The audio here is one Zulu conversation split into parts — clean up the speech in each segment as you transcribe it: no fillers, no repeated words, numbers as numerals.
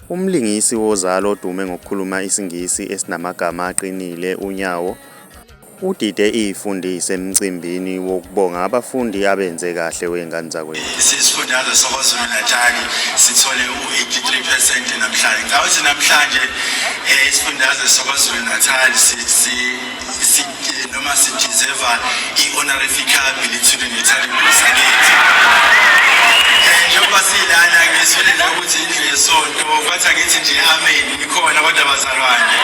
Umlingisi woZalo odume ngokukhuluma isiNgisi esinamagama aqinile uNyawo, udide izifundiswa emcimbini wokubonga abafundi abenze kahle wezingane zakwethu. Sisifundazwe saKwaZulu-Natali sithole u-83% namhlanje. Ngicabanga ukuthi namhlanje isifundazwe saKwaZulu-Natal noma sideserve i-honorific valedictorian sakithi. Njengoba silana ngiswele nje ukuthi indlu yesonto, kwathi angithi nje amen, nikhona kodwa bazalwane.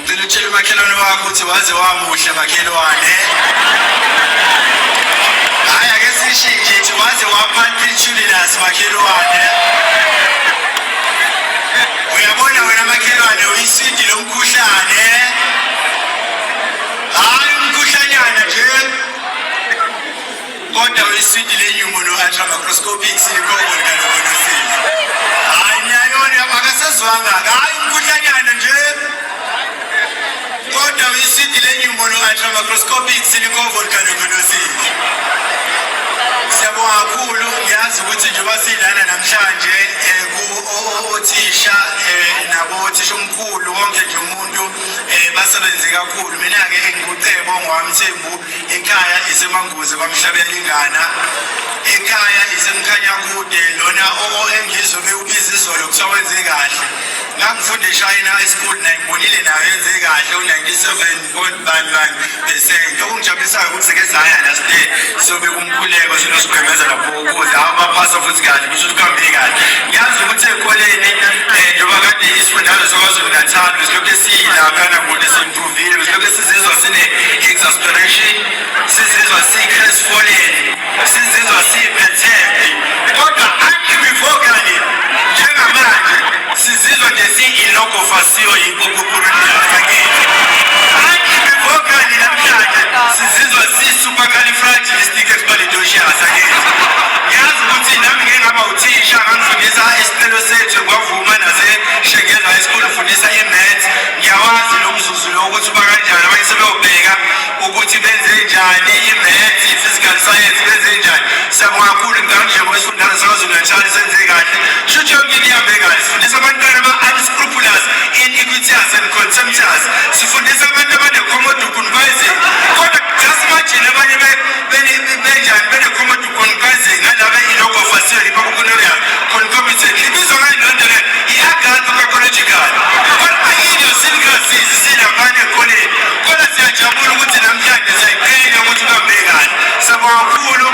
Ngicela utshele umakhelwane wakho ukuthi waze wamuhle, makhelwane. Hhayi, ake sishintshe, ithi waze waphalpitulilus, makhelwane. Uyabona wena makhelwane, uyiswidi lomkhuhlane. Hhayi umkhuhlanyana nje, kodwa uyiswidi le-pneumono-ultramicroscopic silicovolcanoconiosis. Hhayi, niyayona, akasezwanga-ke. Hhayi umkhuhlanyana nje, kodwa uyiswidi le-pneumono-ultramicroscopic silicovolcanoconiosis. Siyabonga kakhulu. Ngiyazi ukuthi njengoba silana namhlanje othisha nabothisha omkhulu, wonke nje umuntu basebenze kakhulu. Mina-ke enguCebo ngowamthembu, ekhaya iseManguzi kwaMhlabuyalingana, ekhaya iseMkhanyakude lona engizwe bewubiza izolo kuthiwa wenze kahle. Ngangifunda eShayina High School naye, ngibonile nayo yenze kahle u-97 point bani bani percent. Okungijabulisayo ukuthi seke saya last year sobe kumkhuleko sinosigqemeza lapho ukuze abaphasa futhi kahle, kusho ukuthi kuhambe kahle. Ngiyazi ukuthi ey'koleni njengoba kade isifundazwe saKwaZulu-Natal besilokhu esilaphana kude, si-improvile, besilokhu sizizwa sine-exasperation, sizizwa siyi-crestfallen, sizizwa siyi-perturbed, kodwa unequivocally njengamanje sizizwa nje siyi-ilogofasiyo yipopopuruniasakithi. Unequivocally namhlanje sizizwa siyi-supercalifragilisticexpialidocious akithi. Ngiyazi ukuthi nami ngeke ngaba uthisha, ngangifundisa isicelo sethu kwavuma naseShengeza High School, ufundisa i-maths. Ngiyawazi lo mzuzu lo ukuthi uba kanjani, abanye sebeyobheka ukuthi benze njani i-maths, i-physical science, benze njani. Siyabonga kakhulu. Ngicabanga njengoba isifundazwe saKwaZulu-Natal senze kahle, shuthi yonke into ihambe kahle. Sifundisa abantwana aba-unscrupulous, iniquitous and contemptuous. Sifundisa abantu abane-comodoconvising, kodwa just imagine abanye benjani bene-comodoconvising nalaba i-logofasio hypochondriac concomitantly. Ibizwa ngani loo nto leyo? I-agalocacological, kodwa idiosyncrasies silaphana ey'koleni. Kodwa siyajabula ukuthi namhlanje siyayiqhenya ukuthi kuhambe kahle. Siyabonga kakhulu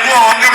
kuwo wonke.